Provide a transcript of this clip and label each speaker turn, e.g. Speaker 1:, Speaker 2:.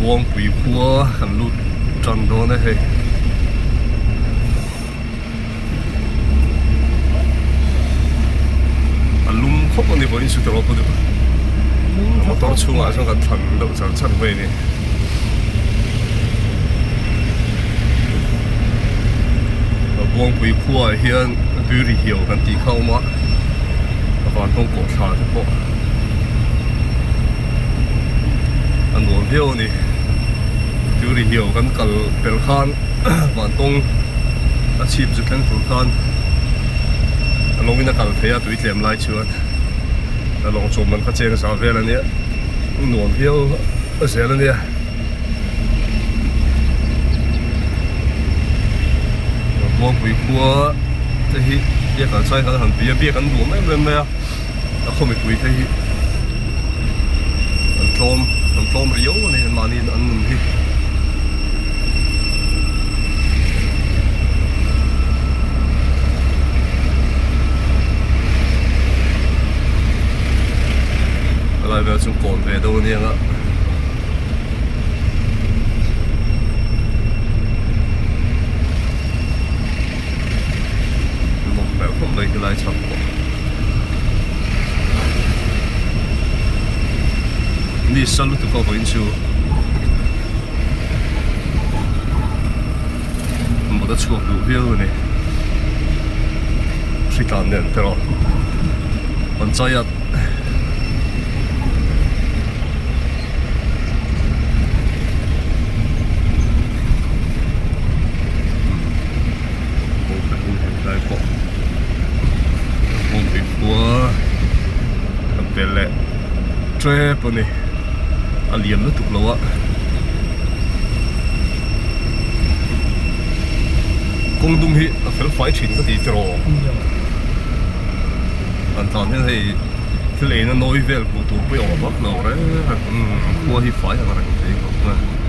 Speaker 1: Buangpui khua kan lut tan dawn e hei. A lum khawp a ni pawhin chu tawrh pawh duh motor chhungah chuan kan thlan deuh char char mai a ni. Buangpui khuaah hian tui ri hiau kan tih kha a awm a van hnawng kawh thla te pawh a nuam viau a ni tui ri hiau kan kal pelh khan van tawng a chhip zu thleng tur khan a lawngin a kal thei a tui tlem lai chuan a lawng chawm man kha cheng zah vel a nia nuam viau zel a nia. Buangpui khua te hi biak an sai khan han pui a biak an duam em em mai a a khaw mipui te hi an tlawm an tlawm riau a ni mahni an nun hi. Helai vel chu kawn ve deuh a nia nga. Nawm hmel khawp mai helai chhak pawh. Mi sa lutuk a vawiin chu mut a chhuak duh viau a ni. Hri tlan nen te erawh panchayat. Tep a ni a lian lutuk lo a kawng dum hi a fel fai thin ka ti tiraw an tlan hian hei thil eina nawi vel hmuh tur pawh a awm vak lo reng reng umm khua hi fai ang reng thei khawp mai.